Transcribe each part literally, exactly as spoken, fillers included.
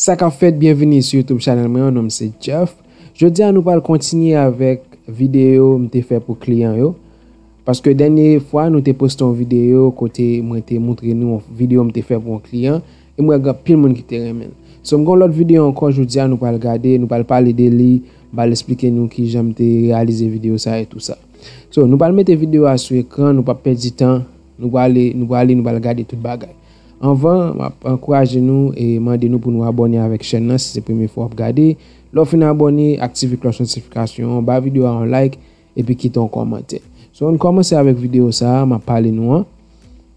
Sa k ap fèt, byenvini sou YouTube channel mwen an, non m se Jeff. Jodi a nou pral kontinye avèk videyo m te fè pou kliyan yo. Paske dènye fwa nou te poste yon videyo kote mwen te montre nou yon videyo m te fè pou yon kliyan, e m wè gen anpil moun ki te renmen l. So m gen yon lòt videyo ankò jodi a nou pral gade, nou pral pale de li, m pral esplike nou kijan m te reyalize videyo sa e tou sa. So nou pral mete videyo a sou ekran, nou p ap pèdi tan, nou prale, nou prale, nou pral gade tout bagay. Anvan, m ap ankouraje nou e mande nou pou nou abòne avèk chèn nan si se premye fwa w ap gade. Lè w fin abòne, aktive klòch notifikasyon an, ba videyo a yon like, epi kite yon kòmantè. So, ann kòmanse avèk videyo sa a, m ap pale nou an.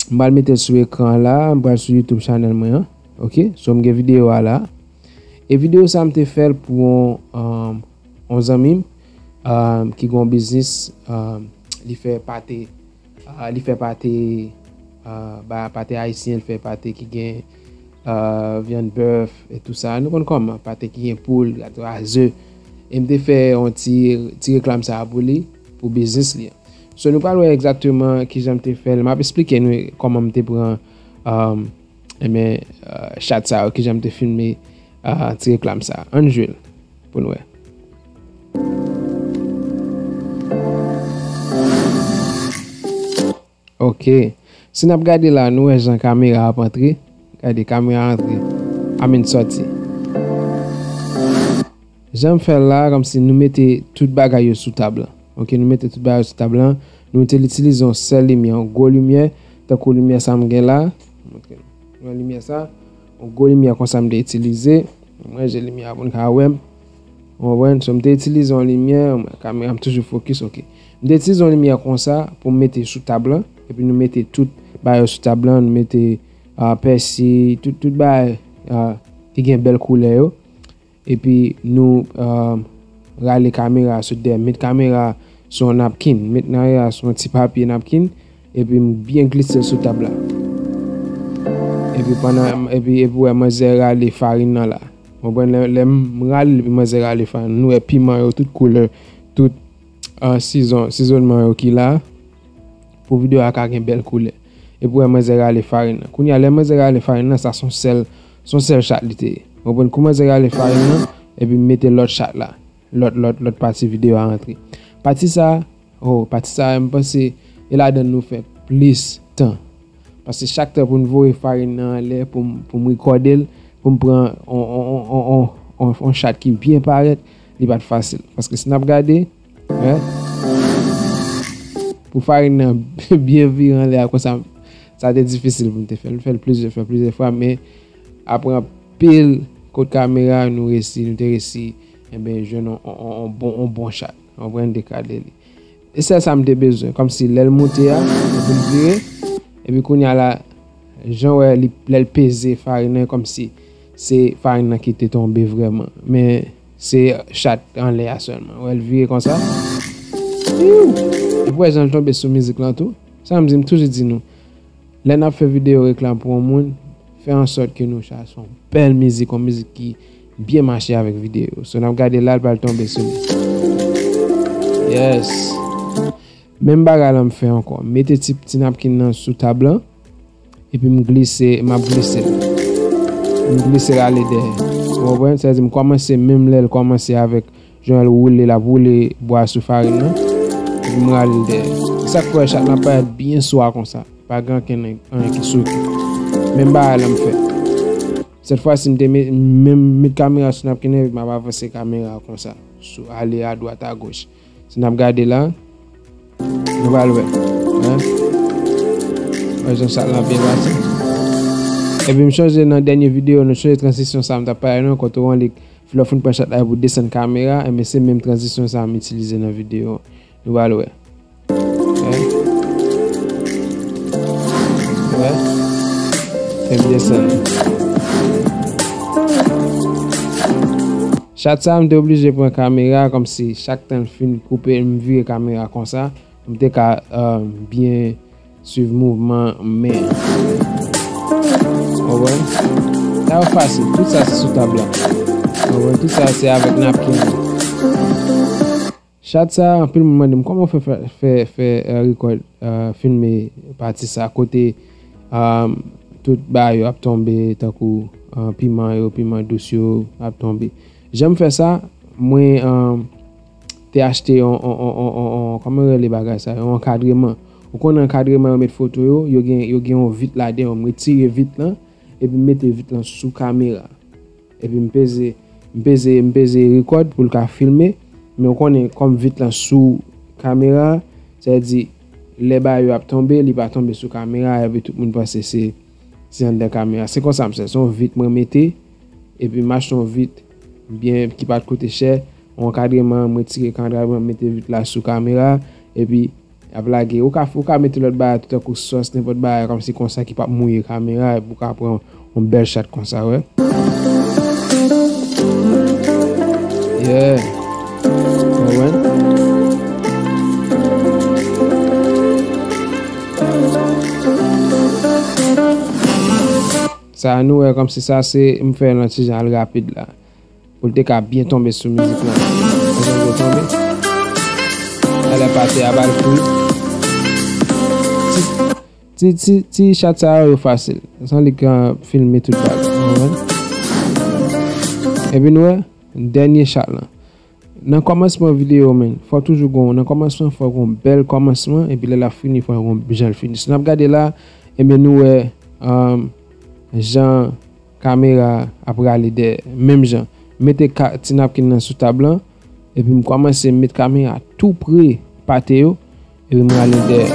M pral mete l sou ekran an la, m pral sou YouTube channel mwen an. Ok, so m gen videyo a la. E videyo sa a m te fè l pou yon, um, yon zanmi m, um, ki gen yon biznis, um, li fè pate, uh, li fè pate, uh, ba pate ayisyen, li fè pate ki gen, uh, vyann bèf e tou sa. Nou konn kòman, pate ki gen poul, gato a ze. E m te fè yon ti, ti reklam sa a pou li, pou biznis li an. So, nou pral wè egzakteman kijan m te fè l. M ap esplike nou kòman m te pran, um, enben, uh, chat sa yo, kijan m te filme, uh, ti reklam sa a. Ann jwe l pou n wè. Ok. Si n ap gade la, nou wè jan kamera ap antre. Gade, kamera antre. I mean, sòti. Jan m fè l la, kòmsi nou mete tout bagay yo sou tab lan. Ok, nou mete tout bagay yo sou tab lan. Nou te itilize yon sèl limyè, yon gwo limyè, tankou limyè sa m gen la. Montre nou. Yon limyè sa, yon gwo limyè konsa m te itilize. Mwen, je limyè a pou n ka wè m. Ou konprann? So, m te itilize yon limyè, kamera m toujou fokis, ok. M te itilize yon limyè konsa pou m mete sou tab lan, epi nou mete tout bagay yo sou tab lan, nou mete, ah, pèsi, tout, tout bagay, ah, ki gen bèl koulè yo. Epi nou, ah, rale kamera sou dèyè, met kamera sou yon napkin, met kamera sou yon ti papye napkin, epi m byen glise l sou tab la. Epi pandan, epi, epi wè manzè rale farin nan la. Ou konprann? Lè, lè m rale l, epi manzè rale farin, nou wè piman yo, tout koulè, tout, ah, sizon, sizonnman yo ki la, pou videyo a ka gen bèl koulè. Epi wè manzè rale farin nan. Kounye a, lè manzè rale farin nan, sa se yon sèl, se yon sèl chat li te ye. Ou konprann? Kou manzè rale farin nan, epi m mete lòt chat la. Lòt, lòt, lòt pati videyo a antre. Pati sa, oh, pati sa, m panse, e ladan nou fè plis tan. Paske chak tan pou n voye farin nan anlè, pou m, pou m rekòde l, pou m pran on, on, on chat ki byen parèt, li pa t fasil. Paske si n ap gade, wè, pou farin nan byen vire anlè a konsa, sa te difisil pou m te fè l. M fè l plizyè fwa, plizyè fwa, men apre anpil kout kamera, nou resi, nou te resi, enben, jwenn on, on, on, on bon, on bon chat. Ou konprann, dekale li. E sèl sa m te bezwen, kòmsi lè l moute a, epi l vire, epi kounye a la, jan wè li, lè l peze farin nan, kòmsi se farin nan ki te tonbe vrèman. Men se chat anlè a sèlman. Wè l vire konsa. Piw! Epi wè jan l tonbe sou mizik lan tou. Sa m di, m toujou di nou, lè n ap fè videyo reklam pou yon moun, fè an sòt ke nou chache yon bèl mizik, yon mizik ki byen mache avèk videyo. So, n ap gade la, l pral tonbe sou li. Yes. Menm bagay la m fè ankò. Mete ti, ti napkin nan sou tab lan. Epi m glise, m ap glise l. M glise l ale dèyè. Ou konprann? Sa vle di m kòmanse menm lè l kòmanse avèk jan l woule, l ap woule bwa sou farin nan. Epi m rale l dèyè. Se sa k fè chat lan parèt byen swa konsa. Pa gen ankenn, anyen ki sote. Menm bagay la m fè. Sèt fwa si m te me-, menm met kamera sou napkin nan, epi m ap avanse kamera konsa. Sou ale adwat agoch. Si n ap gade la, nou pral wè. Hein? Wè jan chat lan byen pase. Epi m chonje nan dènye videyo, nou chonje tranzisyon sa m t ap pale nou, kote w annik, lè w fin pran chat la pou desann kamera, enben se menm tranzisyon sa m itilize nan videyo. Nou pral wè. Wè. Wè. Fè m desann. Chat sa, m te oblije pran kamera, kòmsi chak tan l fin koupe, m vire kamera konsa, m te ka, euh, byen swiv mouvman men. Ou konprann? Sa yo fasil, tout sa se sou tab la. Ou konprann? Tout sa se avèk napkin. Chat sa, anpil moun mande m, kòman w fè, fè, fè, fè, eh, rekòd, eh, filme pati sa, kote, eh, tout bagay yo ap tonbe tankou, an, piman yo, piman dous yo ap tonbe. Jan m fè sa, mwen, an, te achte yon, yon, yon, yon, yon, yon, kòman yo rele bagay sa, yon ankadreman. Ou konnen ankadreman yo met foto yo, yo gen, yo gen yon vit ladan yo. M retire vit lan, epi m mete vit lan sou kamera. Epi m peze, m peze, m peze rekòd pou l ka filme. Men ou konnen, kòm vit lan sou kamera, sa vle di, lè bagay yo ap tonbe, li pa tonbe sou kamera, epi tout moun panse se, se anndan kamera. Se konsa m fè, se yon vit mwen mete, epi m achte yon vit byen ki pa t koute chè, yon ankadreman, mwen tire ankadreman, mete vit la sou kamera, epi ap lage. Ou ka, ou ka mete lòt bagay tou tankou sòs, nenpòt bagay kòmsi konsa ki p ap mouye kamera, epi ou ka pran yon bèl chat konsa, wè. Yeah. Konprann? Sa nou wè kòmsi sa se, m fè l nan ti jan al rapid la. Pou l te ka byen tonbe sou mizik lan. Pou l byen tonbe. Talè pate a ba l fri. Ti, ti, ti, ti chat sa yo, yo fasil. San li ka filme tout bagay. Ou konprann? Epi nou wè, dènye chat lan. Nan kòmansman videyo, men, fò toujou gon, nan kòmansman, fò gon bèl kòmansman, epi lè l ap fini, fò gon jan l fini. Si n ap gade la, ebyen, nou wè, um, jan kamera ap rale dèyè. Menm jan, m mete ka, ti napkin nan sou tab lan, epi m kòmanse met kamera tou pre pate yo, epi m rale dèyè.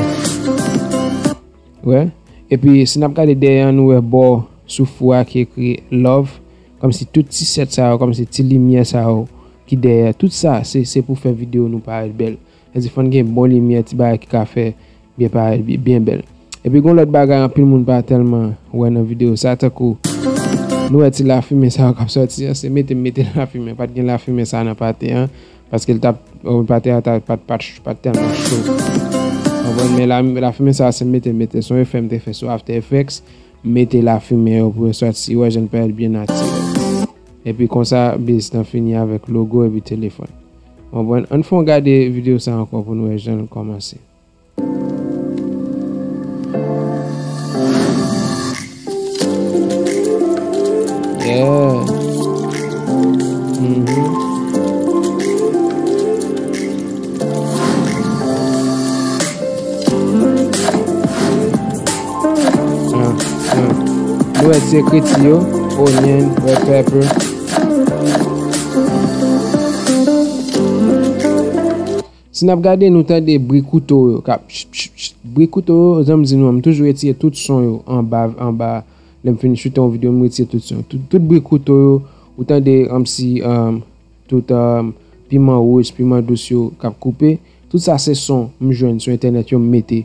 Wè? Epi si n ap gade dèyè an, nou wè bò sou fou a ki ekri love, kòmsi tout ti sèt sa yo, kòmsi ti limyè sa yo ki dèyè. Tout sa, se, se pou fè videyo nou parèt bèl. Sa vle di fò n gen bon limyè, ti bagay ki ka fè byen parèt, byen, byen bèl. Epi gon lòt bagay anpil moun pa tèlman wè nan videyo sa, tankou nou wè ti lafimen sa yo k ap sòti an, se mete m mete lafimen, pa t gen lafimen sa nan pate an, paske l t ap, o, pate a ta, pa t, pa t, pa t tèlman cho. Konprann? Men la, lafimen sa se mete m mete, se yon efè m te fè sou After Effects, m mete lafimen yo pou yo sòti, wè jan l parèt byen natirèl. Epi konsa, biz lan fini avèk logo epi telefòn. Konprann? Ann fè yon gade videyo sa ankò pou n wè jan l kòmanse. Yeah. Mhm. Ah, ah. Nou wè ti ekriti yo, onion, red pepper. Si n ap gade, nou tande bri kouto yo k ap ch, ch, ch. Bri kouto yo, jan m di nou an, m toujou retire tout son yo anba, anba. Lè m fin choute yon videyo, m retire tout son. Tout, tout bri kouto yo, ou tande kòmsi, um, tout, um, piman wouj, piman dous yo k ap koupe. Tout sa se son m jwenn sou entènèt yo, m mete.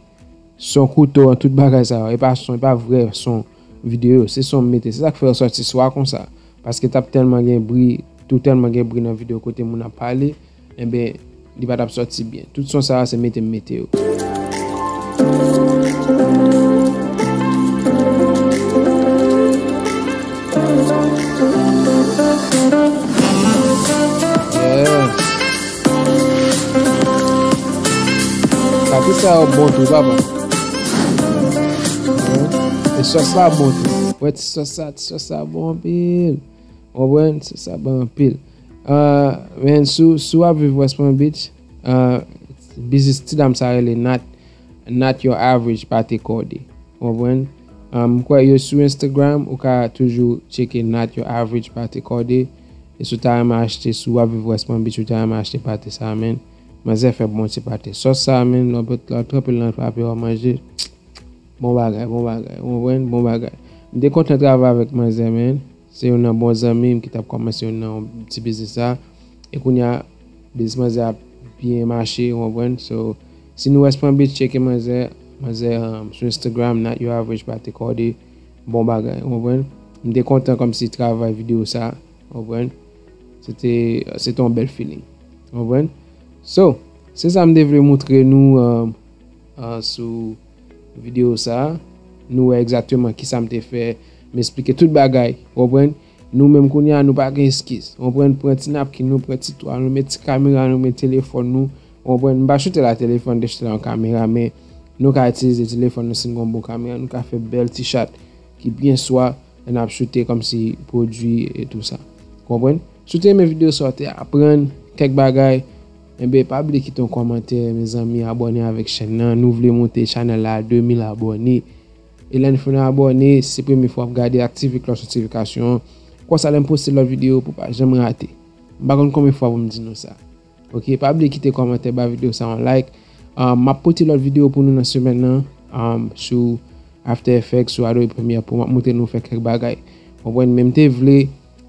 Son kouto an, tout bagay sa yo, e pa son, e pa vrè son videyo, se son m mete. Se sa k fè yo sòti swa konsa. Paske t ap tèlman gen bri, tou tèlman gen bri nan videyo kote moun ap pale, enben, li pa t ap sòti byen. Tout son sa yo, se mete m mete yo. Yes. Pati sa yo bon tou, papa. E sòs la bon tou. Wè ti sòs sa, ti sòs sa bon anpil. Ou konprann? Ti sòs sa bon anpil. Ah, men si, si w ap viv West Palm Beach, ah, biznis ti dam sa rele Not, Not Your Average Pate Kòde. Ou konprann? Ah, m kwè yo sou Instagram, ou ka toujou tcheke Not Your Average Pate Kòde. E si w ta renmen achte, si w ap viv West Palm Beach, ou ta renmen achte pate sa, men manzè fè bon ti pate. Sòs sa, men lè w, lè w tranpe l nan pate w ap manje, bon bagay, bon bagay. Ou konprann? Bon bagay. M te kontan travay avèk manzè, men se youn nan bon zanmi m ki t ap kòmanse youn nan ti biznis sa. E kounye a, biznis manzè ap byen mache, ou konprann? So, si nou West Palm Beach, tcheke manzè, manzè, um, sou Instagram, Not Your Average Pate Kòde, bon bagay, ou konprann? M te kontan kòmsi travay videyo sa, ou konprann? Se te, se te yon bèl feeling, ou konprann? So, se sa m te vle moutre nou, um, uh, sou videyo sa. Nou wè egzakteman kisa m te fè, m esplike tout bagay, ou konprann? Nou menm kounye a, nou pa gen eskiz. Ou konprann? Pran ti napkin nou, pran ti twal nou, met ti kamera nou, met telefòn nou. Ou konprann? M pa choute la telefòn, te choute la yon kamera, men nou ka itilize telefòn nou si n gen yon bon kamera, nou ka fè bèl ti chat ki byen swa, e n ap choute kòmsi pwodui e tou sa. Konprann? Si w te renmen videyo sa, w te aprann kèk bagay, enben pa bliye kite yon kòmantè, mezanmi, abòne avèk chèn nan. Nou vle monte chanèl la a de mil abòne. E lè n fin abòne, se premye fwa w ap gade, aktive klòch notifikasyon an. Konsa lè m poste lòt videyo pou pa janm rate. M pa konn konbyen fwa pou m di nou sa. Ok, pa bliye kite kòmantè, ba videyo sa yon like. Um, m ap pote lòt videyo pou nou nan semèn nan, um, sou After Effects, sou Adobe Premiere Pro, m ap montre nou fè kèk bagay. Konprann? Men m te vle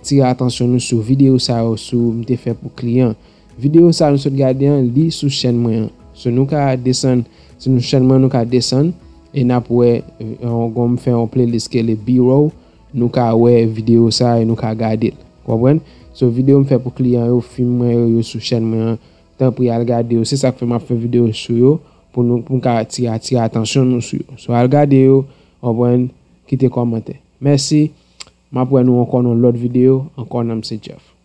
tire atansyon nou sou videyo sa yo, sou m te fè pou kliyan. Videyo sa nou sot gade an, li sou chèn mwen an. So nou ka desann, si nou chèn mwen, nou ka desann, e n ap wè, eh, yon, gon m fè yon playlist ke le B-roll, nou ka wè videyo sa e nou ka gade l. Konprann? So videyo m fè pou kliyan yo, fim mwen yo, yo sou chèn mwen an, tanpri al gade yo. Se sa k fè m ap fè videyo sou yo, pou nou, pou m ka atire, atire atansyon nou sou yo. So al gade yo, konprann, kite kòmantè. Mèsi. M ap wè nou ankò nan lòt videyo. Ankò, non m se Jeff.